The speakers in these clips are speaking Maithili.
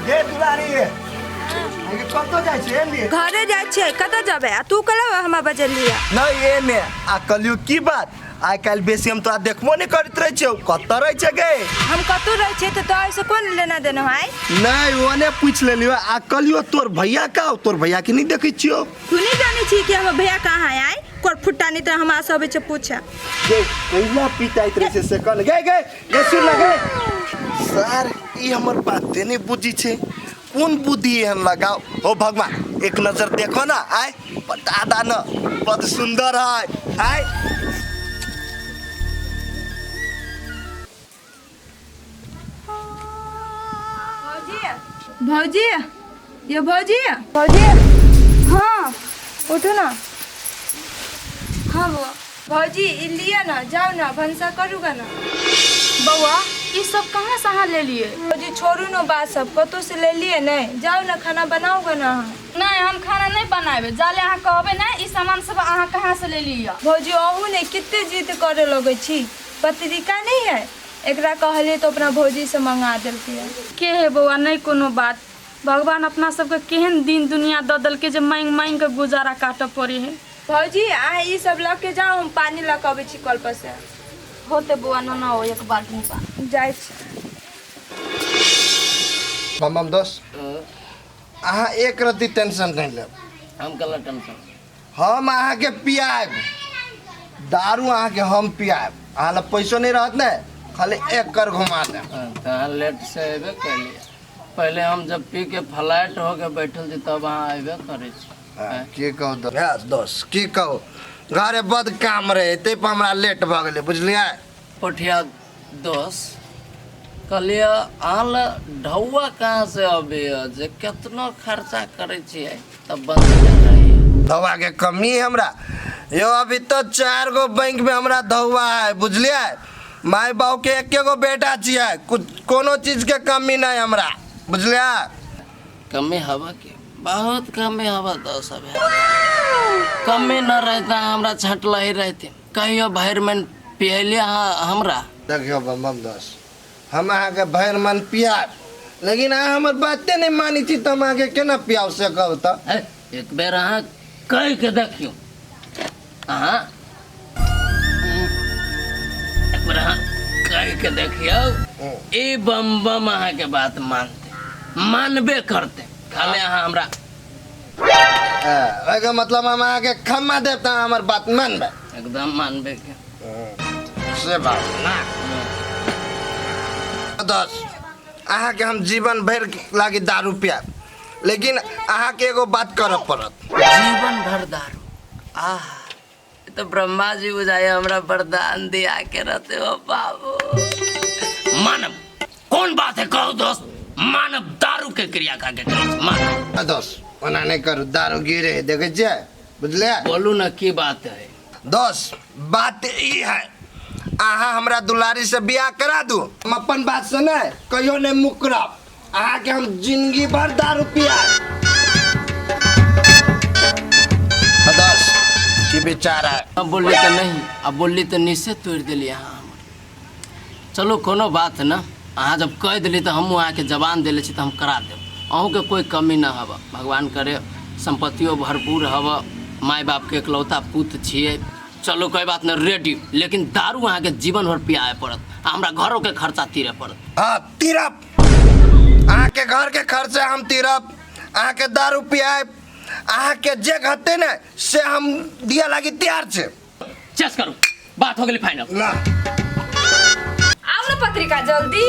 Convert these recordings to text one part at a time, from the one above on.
गे दुलारी आगे कतऽ जाइ छियै एने? घरे जाइ छियै, कतऽ जेबै? आ तू कला हमरा बजलियै? नहि, एने आ कहलियौ की बात, आइ काल्हि बेसी हम तोरा देखबो नहि करैत रहै छियौ, कतऽ रहै छै गे? हम कतौ रहै छियै तऽ तोरा एहिसँ कोन लेना देना है? नहि, ओने पूछि लेलियौ। आ कहलियौ तोर भैया का, तोर भैया के नहि देखै छियौ। तू नहि जानै छी कि हमर भैया कहाँ है? आइ कोर फुट्टा नहि तऽ हमरा सब छै पूछे। गे कहिया पिटाइत रहै छै से कन गे गे गे सुन ना गे सर, ई हमर बाते नहि बुझी छै, कोन बुद्धि एहन लगाओ। हो भगवान, एक नजर देखो ना, आय बता दा न, बड सुंदर है आय। भौजी, भौजी, ये भौजी, भौजी, हाँ उठू ना। हाँ बौआ। भौजी ई लिअ ना, जाउ ना भनसा करूगा ना। बौआ, ई सब कहाँ से अहाँ लेलिए? भौजी छोड़ू ना बात सब, कतौ से लेलिए नहीं, जाउ ना खाना बनाऊगा ना अहाँ। नहीं, हम खाना नहीं बनाबे जाले अहाँ कहबे ना ई सामान सब अहाँ कहाँ से लेलिए। भौजी अहूँ ने कते जिद करे लगै छी, पत्रिका नहीं है एकरा कहलिए तो अपना भौजी से मंगा देलकै है। के है बौआ, नहीं कोनो बात, भगवान अपना सबके केहन दिन दुनिया दऽ देलकै जे मांगि मांगि के गुजारा काटऽ पड़े है। भौजी अहाँ ई सब लऽ के जाउ, हम पानी लऽ के अबै छी कल पर से। होते बौआ, न न एक बाल्टी पानी। जाइ छी। बम बम दोस्त, अहाँ एक रत्ती टेंशन नहीं लेब। हम कला टेंशन? हम अहाँके पियाब दारू, अहाँके हम पियाब, अहाँ लग पैसो नहीं रहत ने, खाली एक कर घुमा देब। तऽ अहाँ लेट से अयबे कैलियै। पहले हम जब पी के फ्लाइट हो के बैठल छी तब अहाँ अयबे करै छी। हाँ, की कहू दोस्त, दोस्त की कहू, घरे बद काम रहे ताहि पर हमरा लेट भऽ गेलै, बुझलियै? पोठिया दोस्त, कहलियै अहाँ लए ढौआ कहाँ से अबैए जे केतनो खर्चा करै छियै तब बन्द जा रहैए? धौआ के कमी है हमरा यो, अभी तो 4 गो बैंक में हमरा धौआ है, बुझलियै? माय बाप के एके गो बेटा छियै, कुछ कोनो चीज के कमी नहीं हमरा, बुझलियै? कमी हवा के बहुत कमी हवा दोस्त, अब कमी न रहता हमरा छटल ही रहती, कहियो भरि मन पियलियै अहाँ हमरा? देखियौ बम बम दोस्त, हम अहाँके भरि मन पियाब, लेकिन अहाँ हमर बाते नहि मानै छी तऽ हम अहाँके केना पियाब से कहू तऽ। हे, एक बेर अहाँ कहि के देखियौ, अहाँ एक बेर अहाँ कहि के देखियौ, ई बम बम अहाँके बात मानते, मानबे करते, खाली अहाँ हमरा ओहिके मतलब हम अहाँके खम्मा देब तऽ अहाँ हमर बात मानबै? एकदम मानबे के से बात ना दस, अहाँके हम जीवन भरि लागी दारू पियाब, लेकिन अहाँके एगो बात करऽ पड़त। जीवन भर दारू? आह, ई तो ब्रह्मा जी बुझाए हमरा वरदान दिया के रहते हो बाबू। मानब, कौन बात है कहो दोस्त, मानब दारू के क्रिया खा के करै छी, मानब। दोस्त ओना नहि करू, दारू गिरे है देखै छियै, बुझलियै? बोलू ना की बात है। दोस्त बात ई है, अहाँ हमरा दुलारी से बियाह करा दू, हम अपन बात से नहि कहियो नहि मुकरब, अहाँके हम जिंदगी भर दारू पियाब। दोस्त की विचार है? अब बोलली तऽ नहीं, अब बोलली तऽ निश्चय तोड़ि देली अहाँ हमर। चलू कोनो बात न, अहाँ जब कहि देली तऽ हमहूँ अहाँके जबान देले छी तऽ हम करा देब, अहूँके कोइ कमी न हब, भगवान करे सम्पत्तियो भरपूर हब, माय बापके एकलौता पुत छियै। चलू कोई बात न, रेडी, लेकिन दारू अहाँके जीवन भर पियाए पड़त आ हमरा घरोके खर्चा तीरे पड़त। हाँ तीरब, अहाँके घर के खर्चा हम तीरब, अहाँके दारू पियाब, अहाँके जे घटते ने से हम दिया लागी तैयार छे। चेस करू, बात हो गेली फाइनल। ना आउ न पत्रिका जल्दी,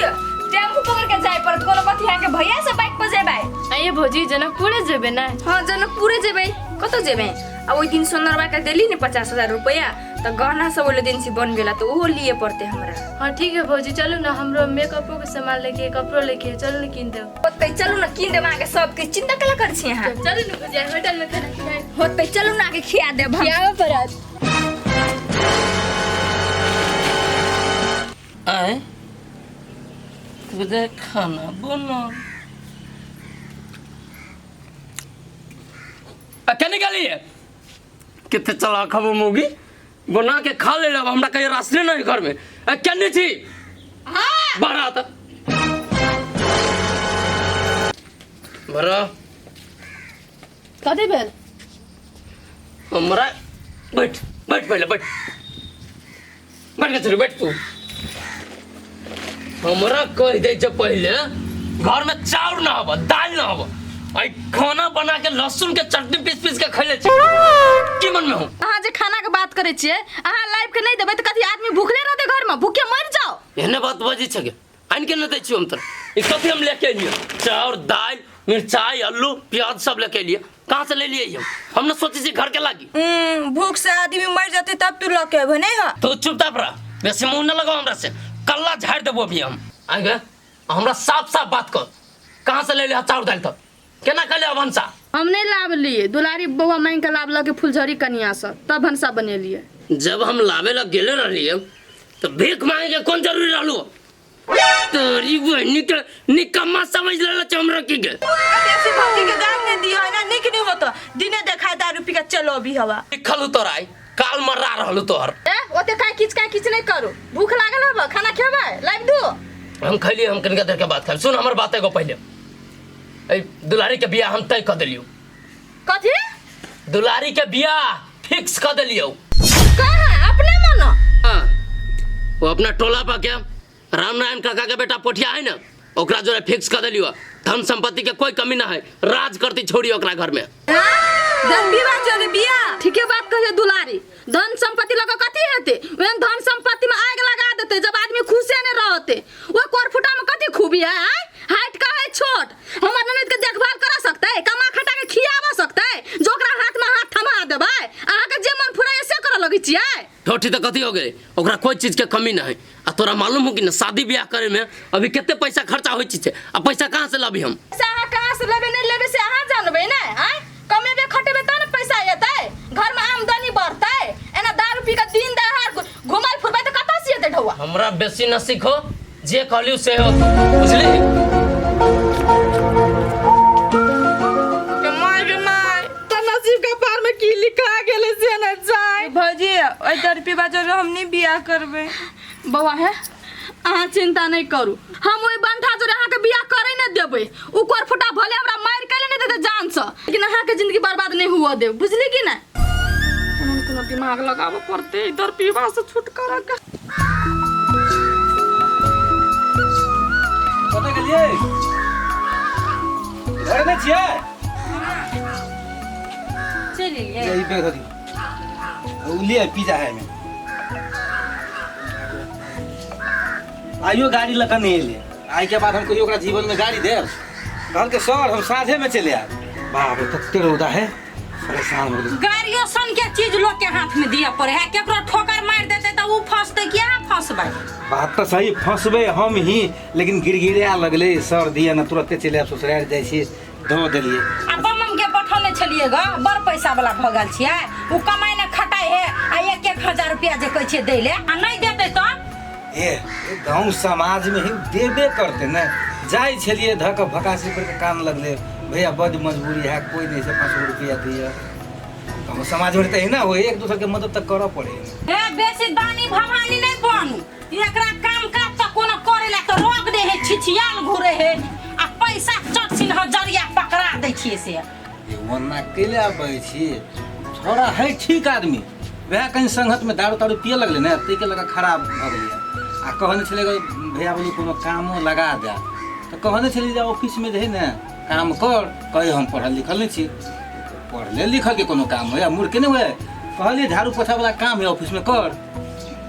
टेम्पू पकड़ के जाय पड़त, कोनो कथी अहाँके भैया से बाइक पर जेबै? आइए भौजी, जनकपुरे जेबै ने? हाँ जनकपुरे जेबै, कतऽ जेबै? आ ओहि दिन सोनरवा के देली ने 50,000 रुपया, तऽ गहना सब ओहि दिन से बन गेला तऽ ओहो लिए पड़ते हमरा। हाँ ठीक है भौजी, चलू ना, हमरो मेकअपो के सामान लेके, कपड़ो लेके, चलू ना कीन देब। होतै, चलू ना कीन देब अहाँके सब किछु, चिंता केला करै छी अहाँ? चलू ना भौजी, होटल में खाना खिलाए। होतै, चलू ना अहाँके खिया देब हम। खियाबऽ पड़त। आय तुझे खाना बना आ, क्या निकाली है? कितने चला खबो मोगी बना के खा ले अब हमरा कहीं रास्ते नहीं घर में। आ, क्या नहीं थी बाहर आता। भरो। कथी भेल? हमरा बैठ बैठ, पहिले बैठ, बैठ के छोरी, बैठ तू। हमरा कह दे छै पहिले घर में चाउर ना हब, दाल ना हब, आई खाना बना के लहसुन के चटनी पीस पीस के खैले छी, की मन में हो? अहाँ जे खाना के बात करै छियै, अहाँ लाइफ के नहीं देबै तऽ कथी आदमी भूखले रहतै घर में? भूखे मरि जाओ। एहने बात बजै छै के आनि के नहि दै छियौ हम तोरा। ई कथी हम लेके एलियै? चाउर, दालि, मिरचाई, आलू, प्याज सब लेके एलियै। कहाँ से ले लिए हम? हम न सोचे छी घर के लागी। भूख से आदमी मर जाते तब तू लके अबे नहीं हा? तू चुपचाप रह, बेसी मुंह न लगाओ हमरा से, कल्ला झाड़ देबो अभी हम। आइ गे, हमरा साफ साफ बात कर, कहाँ से ले ले चाउर दालि तब? केना कहले भनसा? हम नहीं लाबलिए, दुलारी बौआ मांग के लाबलक फुलझड़ी कनिया से, तब भनसा बनेलिए। जब हम लाबे ला गेले रहलिए तो भीख मांगे के कौन जरूरी रहलू? तोरी बहनी के निकम्मा समझ लेला छै हमरा की गे। बेसी भौजी के गाल नहीं दियो है ना, निक नहीं होतो, दिने देखा दारू पी के चलो अभी हवा। लिखल तोर आई काल मर्रा रहलू तोहर। ए ओते काय किच काय किच नहीं करू, भूख लागल हब, खाना खेबै लाइब दू। हम खैलिए, हम कनिका देर के बाद खाब। सुन हमर बात एगो पहिले, ए दुलारी के बियाह हम तय क देलियौ। कथी? दुलारी के बियाह फिक्स क देलियौ। कहाँ? अपने मन? हाँ, वो अपना टोला पर के रामनारायण काका के बेटा पोठिया है ना, ओकरा जोरे फिक्स कर देलियो। धन संपत्ति के कोई कमी ना है, राज करती छोड़ी ओकरा घर में। धन विवाह जोरे बियाह। ठीके बात कहे दुलारी, धन संपत्ति लगा कथी हेते? ओहन धन संपत्ति में आग लगा देते जब आदमी खुशे नहीं रहते। वो कोरफुटा में कथी खूबी है? आय हाइट का है छोट, हमर ननद के देखभाल करा सकते, कमा खटा के खियावा सकते, जो ओकरा हाथ में हाथ थमा देबै। अहाँ के जे मन फुराए से करऽ लगै छियै। ठोठी तो कथी हो गए, ओकरा कोई चीज के कमी ना है। आ तोरा मालूम हो कि ना शादी ब्याह करे में अभी कितने पैसा खर्चा हो छै, आ पैसा कहाँ से लाबी हम? पैसा अहाँ कहाँ से लेबै नहीं लेबै से अहाँ जानबै ने? आय कमेबे खटेबे तब ने पैसा एतै, घर में आमदनी बढ़तै। एना दारू पी के दिन दहाड़ घुमल फुरबै तऽ कतऽ से एतै ढौआ? हमरा बेसी न सीखो, जे कहलियो से हो, बुझली? माय गे माय, तऽ नसीब के पार में की लिखा गेलै से न जाय। भौजी ओहि दरपी बाजार हम नहीं बियाह करबै। बौआ हे, अहाँ चिंता नहीं करू, हम ओहि बंठा जोड़े अहाँके बियाह करे नहीं देबै। उ कोरफुटा भले हमरा मारि कैले नहीं देते जान से, लेकिन अहाँके जिंदगी बर्बाद नहीं हुआ देब, बुझली कि नहीं? कोनो न कोनो दिमाग लगाबऽ पड़तै इधर पीबा से छुटकारा के। कतऽ गेलियै? घरे नहि छियै? चलि एलियै। ई बैग धऽ दियौ। उ लिए पिज्जा है एहिमे। आइयो गाड़ी लऽ कऽ नहि एलै। आइ के बाद हम कहियो ओकरा जीवन में गाड़ी देब? कहलकै सर हम साँझे में चले आयब। बाप रे तते रौदा है, परेशान हो गेली। गाड़ियो सन के चीज लोग के हाथ में दिया पड़े है, केकरो ठोकर मार देते तो उ फंसते कि अहाँ फंसबै? बात तो सही, फंसबे हम ही, लेकिन गिड़गिड़िया लगले सर दिया न तुरंते चले आयब, ससुराल जाइ छी दऽ देलियै। आ बमम के पठौने छलियै ग, बड़ पैसा वाला भऽ गेल छियै, उ कमाइ ने खटाइ है आ एक एक हजार रुपया जे कहै छियै दै ले, आ नहि देतै तऽ? ए गाँव समाज में ही देबे करते ने। जाइ छलियै धऽ कऽ भकासी पर के कान लगले, भैया बड मजबूरी है, कोई नहीं से 5 रुपया दिया। गाँव समाज में तऽ ना हो, एक दूसरे के मदद तऽ करऽ पड़े। ए बेसी दानी भवानी नहीं बनू, एकरा काम काज तऽ कोनो करे ला तऽ रोक दे है, छिछियाल घुरे है आ पैसा चट सिन हजरिया पकड़ा दै छियै से। ओना कैले आबै छी, छोड़ा है ठीक आदमी, वएह कहीं संगत में दारू तारू पिए लगले ने, ताहिके लऽ कऽ खराब भऽ गेलै। आ कहने छलै भैया बोली कोनो कामो लगा दे, तऽ कहने छलियै जे ऑफिसमे जे है ने काम कर, कहै हम पढ़ल लिखल नहि छी। पढ़ले लिखल के कोनो काम होय, मूर्ख नहि होय। कहलियै झाड़ू पोछा वाला काम है ऑफिसमे कर,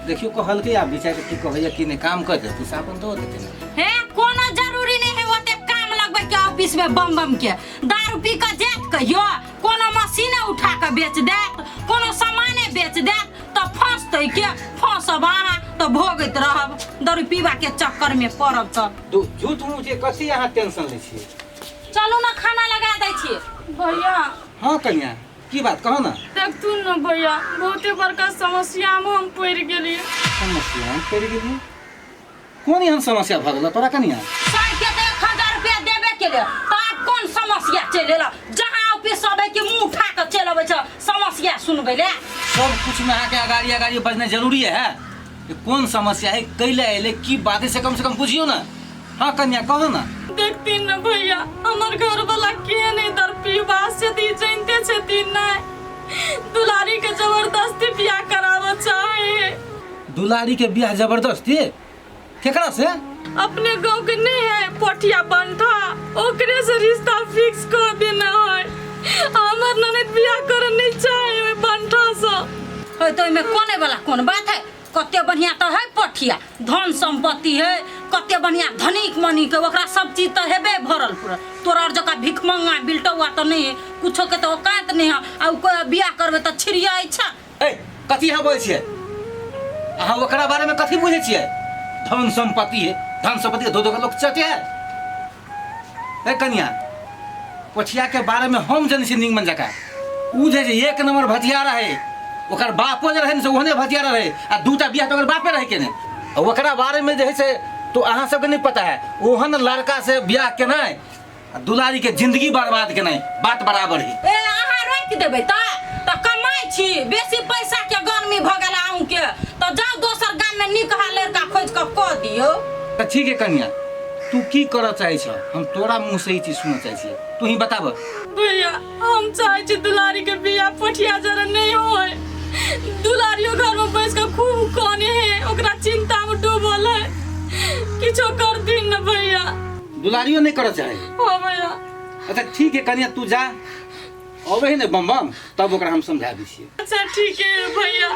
देखियौ कहलकै आब विचार की कहैया कि नहि, काम कर देतै पैसा अपन दऽ देतै ने। हे कोनो जरूरी नहीं है ओते काम लगबै के ऑफिस में बम बम के, दारू पी के जात कहियो कोनो मशीने उठा के बेच देत, कोनो सामाने बेच देत तऽ फंसतै के? फंसब अहाँ तऽ भोगैत रहब, दारू पीबा के चक्कर में पड़ब तऽ। झूठ मूठ के कथी अहाँ टेंशन लै छियै? चलू ना खाना लगा दै छी। भैया। हाँ कन्या, की बात कहो ना। देखतू न भैया, बहुते बड़का समस्या में हम पड़ि गेलियै। समस्या में पड़ि गेलियै? कोन एहन समस्या भऽ गेल तोरा कनिया? साइड के तऽ 1000 रुपया देबे केले, तऽ आब कोन समस्या चलि एलौ? जहाँ ऑफिस अबै कि मुँह उठा कऽ चलि अबै छ समस्या सुनबै ले। सब कुछ में अहाँके अगाड़ी अगाड़ी बजनाइ जरूरी है? ये कोन समस्या है, कैले एलै, की बात है, से कम से कम बुझियौ ना। हाँ कन्या कहो ना। देखथिन ने भैया हमर घर वाला के नहीं दर पीवा से दी जानते छथिन नहीं दुलारी के जबरदस्ती बियाह कराबऽ चाहे है। दुलारी के बियाह जबरदस्ती केकरा से अपने गांव के नहीं है पोठिया बंठा ओकरे से रिश्ता फिक्स कर देना है हमर ननद बियाह करे नहीं चाहे ओहि बंठा से है तो ओहिमे कोने वाला कोन बात है कते बढ़िया तो है पठिया धन संपत्ति है कते बढ़िया धनिक मनिक है ओकरा सब चीज तो हेबे भरल पूरा तोरा और जका भिखमंगा बिलटौआ तो नहीं है कुछो के तो औकात नहीं है आ उ कोई बियाह करबे तो छिड़िया इच्छा ए कथी अहाँ बजै छियै अहाँ ओकरा बारेमे कथी बुझै छियै धन सम्पत्ति है धन सम्पत्ति के धो धो के लोग चटे है ए कनिया पोठिया के बारे में हम जनै छियै नीमन जकाँ उ जे छै एक नंबर भतियारा है ओकर बापो जे रहै ने से ओहने भतियारा रहै आ दूटा बियाह तऽ ओकर बापे रहै केने आ ओकरा बारे में जे है से तो अहाँ सबके नहीं पता है ओहन लड़का से बियाह केनाइ आ दुलारी के जिंदगी बर्बाद केनाइ बात बराबर है ए अहाँ रोकि देबै तऽ तऽ कमाइ छी बेसी पैसा के गर्मी भऽ गेल अहूँके तऽ जाउ दोसर गाममे नीक हा लड़का खोजि कऽ कऽ दियौ तऽ ठीक है कनिया तू की करऽ चाहै छह हम तोरा मुँह से ई चीज सुनऽ चाहै छियै तू ही बताब भैया हम चाहे छी दुलारी के बियाह पठिया जरा नहीं होय दुलारियो घर में बैस के खूब काने है ओकरा चिंता में डूबल है किछो कर दिन न भैया दुलारियो नहीं करऽ चाहे हाँ भैया अच्छा ठीक है कनिया तू जा अबै है ने बम बम तब ओकरा हम समझा दै छियै अच्छा ठीक है भैया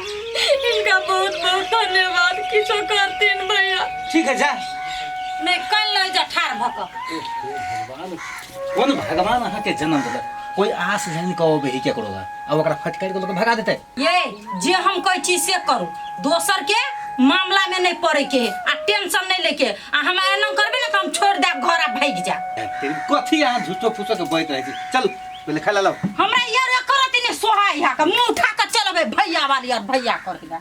इनका बहुत बहुत धन्यवाद किछो करतीन भैया ठीक है जा नहि काल्हि लऽ जा ठाढ़ भऽ कऽ भगवान कोन भगवान अहाँके जन्म देलक कोई आस जानि कऽ अबै है केकरो लग आ ओकरा फटकारि कऽ लोक भगा देतै ये जे हम कहै छी से करू दोसर के मामला में नहीं पड़े के आ टेंशन नहीं लेके आ हम एना करबे ना तो हम छोड़ देब घर आ भागि जायब कथी अहाँ झूठो फूसो के बहैत रहै छी चल पहिले खाय ला लाउ हमरा यार करत नहीं सोहाई हा के मुंह उठा के चलबे भैया वाली यार भैया करे ला।